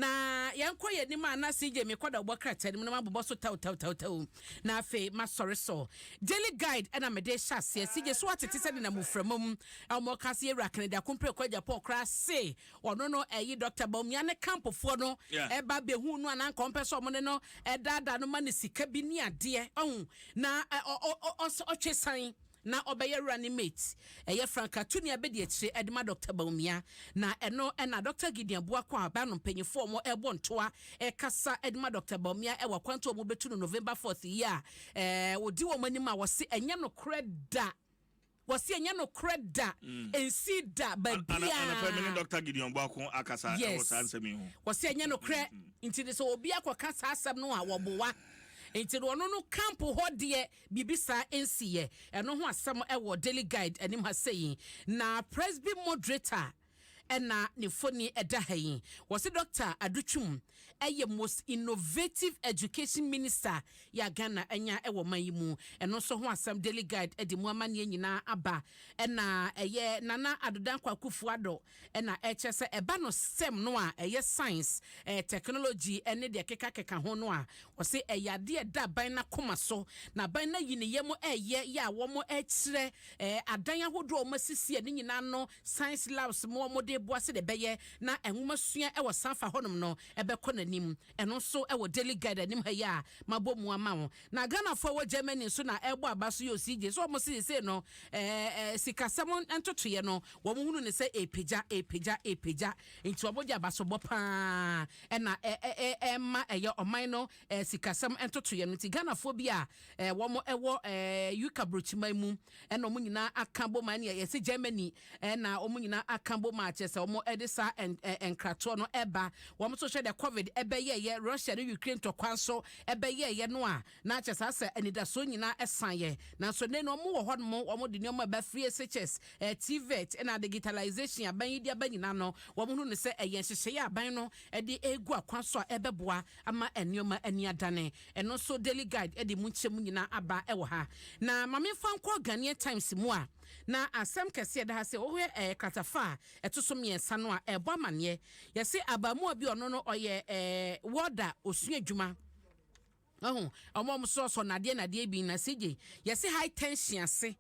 Na yɛnkɔ yɛn anim a na CJ mekɔ da wobɔ krataa no mu na mabobɔ so tawtawtawtaw na afei masɔre so. Daily Guide ɛna mede hyɛ aseɛ. CJ so atete sɛ denam mframa mu ɛwɔ ka se yɛwura Kennedy Akompreko Agyapong koraa se ɔno no ɛyi Dr. Bawumia ne campofoɔ no ɛba bɛhu no anaa nka ɔmpɛ sɛ ɔmo ne no ɛdaadaa no ma ne sika bi ne adeɛ ɔhu na ɔtwe san na ɔbɛyɛ running mate, ɛyɛ frankatuni abɛdi akyire ɛde ma Dr. Bawumia. Na ɛno ɛna Dr. Gideon Boako a aba no mpanyinfoɔ ɔmo ɛbɔ ntoa ɛkasa ɛde ma Dr. Bawumia ɛwɔ kwanto ɔmo bɛtu no November 4th yi a wɔdi wɔn anim a wɔsi ɛnyɛ nokorɛ da, wɔsi ɛnyɛ nokorɛ da, nsi da Anapɛ me ne baabiaa. Dr Gideon Boako akasa ɛwɔ saa nsɛm yi ho. Wɔsi ɛnyɛ nokorɛ, nti de sɛ obi akɔka saa asɛm no a wɔboa, nti no ɔno no camp hɔ deɛ biribi saa nsiyɛ. Ɛno ho asɛm ɛwɔ Daily Guide anim ha sɛyi. Na Presby moderator ɛna ne foni ɛda ha yi, wɔsi Dr. Adutwum ɛyɛ most innovative education minister yɛ Ghana ɛnya ɛwɔ man yi mu. Ɛno nso ho asɛm Daily Guide ɛde mu amanneɛ nyinaa aba. Ɛna ɛyɛ Nana Addo Dankwa Akufo-Addo ɛna ɛkyɛ sɛ ɛba no STEM no a ɛyɛ science, technology ɛne deɛ kekakeka ho no a, wɔsi ɛyɛ adeɛ ɛda aban n'akoma so na aban no ayi ne yam ɛyɛ yɛ a wɔn ɛkyerɛ adan ahodoɔ a wɔn asisi ɛne nyinaa no science labs mu wɔn de boa sɛ de bɛyɛ na nwoma sua ɛwɔ sanfa hɔnom no ɛbɛkɔ n'anim. Ɛno nso ɛwɔ Daily Guide anim ha yi a mabɔ mu ama wo. Na Ghanafoɔ wɔ Germany nso na ɛbɔ aba so yɛ osi so wɔn siesie no ɛɛ ɛɛ sikasɛm ntotoeɛ no, wɔn hunu ne sɛ epagya epagya epagya, nti wɔn de abasobɔ paa ɛna ɛ ɛ ɛma ɛyɛ ɔman no sikasɛm ntotoeɛ no. Nti Ghanafoɔ bi a wɔn ɛwɔ UK aburokyiman mu ɛna wɔn nyinaa aka bɔ mu, ɛna yɛsɛ Germany ɛna wɔn nyinaa aka bɔ mu akyɛ sɛ wɔn ɛde saa nkratoɔ no ɛba. Wɔn nso hwɛ dɛ COVID ɛbɛyɛ yɛ Russia ne Ukraine ntɔkwa nso ɛbɛyɛ yɛ no a na akyɛ saa sɛ anidasoɔ nyinaa ɛsan yɛ. Nanso ne no wɔn wɔ hɔnom, wɔn de nneɛma ɛbɛ free SHS, TVET ɛna digitalization aban yi de aba nyinaa no, wɔn ho no sɛ ɛyɛ nhyehyɛeɛ aban no ɛde egu akwan so a ɛbɛboa ama nneɛma ani adane. Ɛno nso Daily Guide ɛde mu nkyɛn mu nyinaa aba ɛwɔ ha. Na maame fa nkɔ Ghanaian Times mu a, na asɛm kɛseɛ da ha sɛ wɔhwɛ kratafa a ɛto so 3 no a ɛbɔ amanneɛ, yɛsɛ abaamuwa bi, ɔno no ɔyɛ wɔda osua adwuma ɔho ɔmo sɔsɔ nadeɛ nadeɛ bi na sigye yɛsɛ high tension ase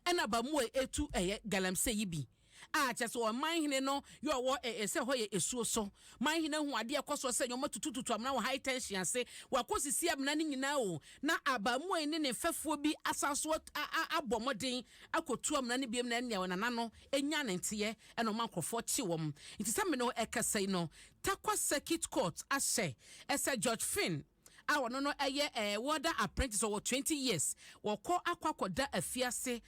ɛna abaamuwa etu ɛyɛ galamsey yi bi a kyɛ sɛ ɔman hene no yɛ ɔwɔ sɛ hɔ yɛ esuo so man hene hu adeɛ kɔ so sɛ nneɛma tutututu amena wɔ high tension ase, wakɔ sisi amena no nyinaa o, na abaamuwa yi ne ne mfɛfoɔ bi asa so abɔ mmɔden akɔtu amena no biem na ɛnea nana no enya ne nteɛ ɛna ɔma nkurɔfoɔ kye wɔn. Nti sɛ mene ɛkasa yi no, Tarkwa Circuit Court ahyɛ ɛsɛ George Finn a ɔno no ɛyɛ welder apprentice, ɔwɔ 20 years, wɔkɔ akɔda afiase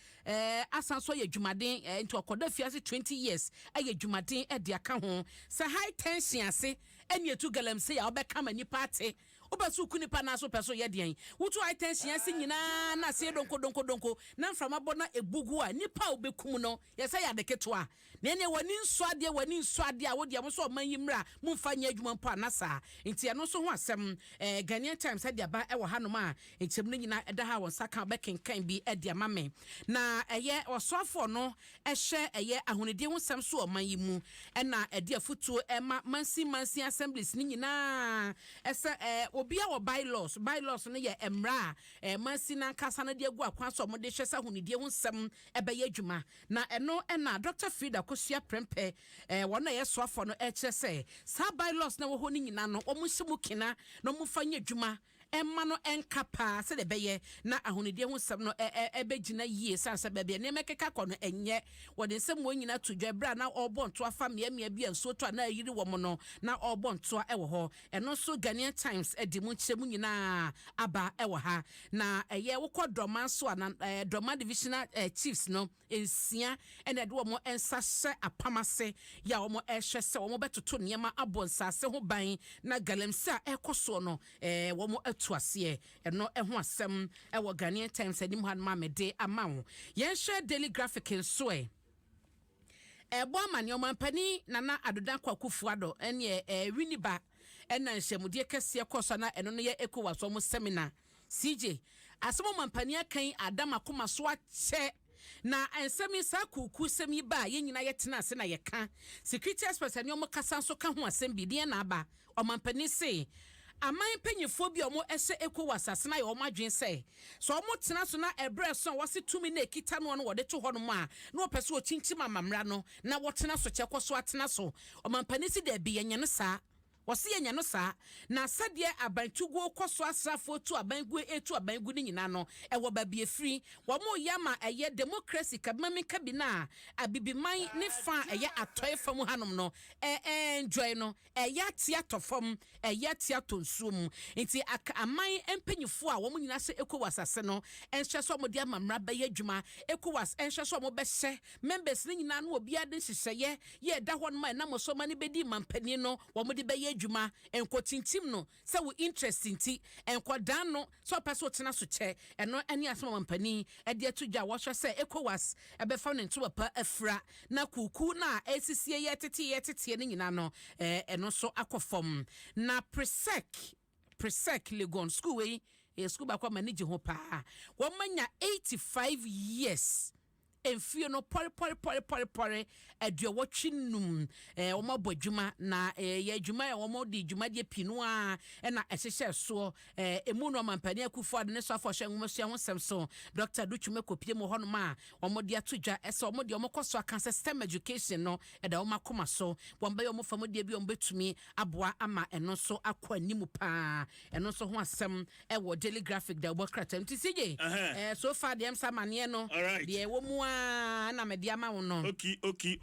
asan so yɛ dwumaden nti ɔkɔda afiase 20 years ɛyɛ dwumaden ɛde aka ho sɛ high tension ase ɛne etu galamsey a ɔbɛka ma nipa ate wobɛ so ku nipa naa so pɛ so yɛ deɛn wotu high tension ase nyinaa na aseɛ donko donko donko na mframa bɔ na ebugu a nipa a wobɛkum no yɛsɛ yɛ ade ketewa na ɛnea w'ani nsɔ adeɛ, w'ani nsɔ adeɛ a wodeɛ mo nso ɔman yi mmra momfa nyɛ adwuma mpo ana saa. Nti ɛno nso ho asɛm Ghanaian Times ɛde aba ɛwɔ hanom a nkyɛm no nyinaa ɛda ha a wɔn nsa ka bɛkenkan bi ɛde ama me. Na ɛyɛ ɔsoafoɔ no ɛhyɛ ɛyɛ ahonidie ho nsɛm so ɔman yi mu ɛna ɛde afutuo ɛma mansin mansin assemblies ne nyinaa ɛsɛ obi a wɔ bylaws. Bylaws no yɛ mmara a mansin nankasa no de agu akwan so a wɔde hwɛ sɛ ahonidie ho nsɛm ɛbɛyɛ adwuma. Na ɛno ɛna Dr. Frida Kosua Prempɛ wɔn a ɛyɛ soafoɔ no ɛkyerɛ sɛ saa bylaws na ɛwɔ hɔ no nyinaa no, wɔn nhyɛ mu kena na wɔn fa nyɛ adwuma ɛma no ɛnka paa sɛdeɛ ɛbɛyɛ na ahonidie ho nsɛm no ɛbɛgyina yie, san sɛ baabi a nneɛma keka kɔ no ɛnyɛ. Wɔde nsɛm wɔn nyinaa to dwa berɛ a na ɔrebɔ ntoa fa mmeammea bi a nsuo tɔ a na ayiri wɔn no na ɔrebɔ ntoa ɛwɔ hɔ. Ɛno nso Ghanaian Times ɛde mu nkyerɛ mu nyinaa aba ɛwɔ ha. Na ɛyɛ wokɔ Dɔma nso a, na Dɔma divisional chiefs no 6 ɛna ɛde wɔn nsa hyɛ apam ase yɛ a wɔn ɛhwɛ sɛ wɔn bɛtoto nneɛma abɔ nsaase ho ban na galamsey a ɛkɔ soɔ no wɔn atu aseɛ. Ɛno ɛho asɛm ɛwɔ Ghanaian Times anim ha no ma mede ama wo. Yɛnhwɛ Daily Graphic nso ɛ ɛbɔ ama nneɛma mpanin Nana Addo Dankwa Akufo-Addo ɛne Winneba ɛna nhyɛmudie kɛseɛ kɔ so na ɛno no yɛ ECOWAS wɔn seminar. CJ, asɛm ɔmampanin akan adam akoma so akyɛ na nsɛm yi saa kuku sɛm yi ba a yɛn nyinaa yɛtena ase na yɛka security experts ɛne ɔmo kasa nso ka ho asɛm bi deɛ na aba. Ɔmampanin se aman mpanyinfoɔ bi a wɔn ɛhyɛ ECOWAS ase na yɛ wɔn adwene sɛ wɔn tena so na ɛbrɛ so a wɔsi tumi na ekita no wɔde to hɔ nom a na wɔpɛ so wɔkyinkyim amamra no na wɔtena so kyɛ kɔ so atena so. Ɔmampanin si dɛbi, yɛnyɛ no saa. Wɔsi yɛnyɛ no saa, na sɛdeɛ abantuguo kɔ so, asraafoɔ tu abangu, etu abangu ne nyinaa no, ɛwɔ baabi efiri. Wɔn yɛ ama ɛyɛ democracy kabimami kabi na abibiman ne fa a ɛyɛ atɔe fam hanom no enjoy no, ɛyɛ ate atɔ fam, ɛyɛ ate atɔ nsuo mu. Nti aka aman mpanyinfoɔ a wɔn nyinaa hyɛ ECOWAS ase no ɛnhyɛ sɛ wɔn de amamra bɛyɛ adwuma. ECOWAS ɛnhyɛ sɛ wɔn bɛhyɛ members ne nyinaa no, obiara de nhyehyɛeɛ yɛ ɛda hɔ nom a ɛnam so ma ne bɛdi mampanin no, wɔn de bɛyɛ adwuma. Nkɔkyinkyim no sɛ wo interest nti, nkɔdan no sɛ ɔpɛ sɛ ɔtena so kyɛ. Ɛno ɛne asɛm a mampanin ɛde ato dwa a wɔhwɛ sɛ ECOWAS ɛbɛfa ne ntoma pa afira na kuku na ɛsisie yɛ tete yɛ teteɛ no nyinaa no, ɛno nso akɔ fam. Na Presec Legon school wei ɛyɛ school baako a m'ani gye ho paa. Wɔn anya 85 years, mfie no pɔre pɔre pɔre pɔre pɔre 85. Wɔn abɔ adwuma na yɛ adwuma a wɔn de dwumadie pii no a ɛna ɛhyehyɛ soɔ. Emu no, ɔmampanin Akufo Ado ne so afɔ hyɛ nwomasua ho nsɛm so, Dr Adutwum kɔpie mu hɔnom a wɔn de ato dwa ɛsɛ wɔn deɛ wɔn kɔ so aka sɛ STEM education no ɛda wɔn akoma so. Wɔn bɛyɛ wɔn fam deɛ bi a wɔn bɛtumi aboa ama ɛno nso akɔ anim paa. Ɛno nso ho asɛm ɛwɔ Daily Graphic da wɔbɔ krataa mu. Ti sigye so far deɛ msa amaneɛ no deɛ ɛwɔ mu a na mɛde ama wo no. Okay.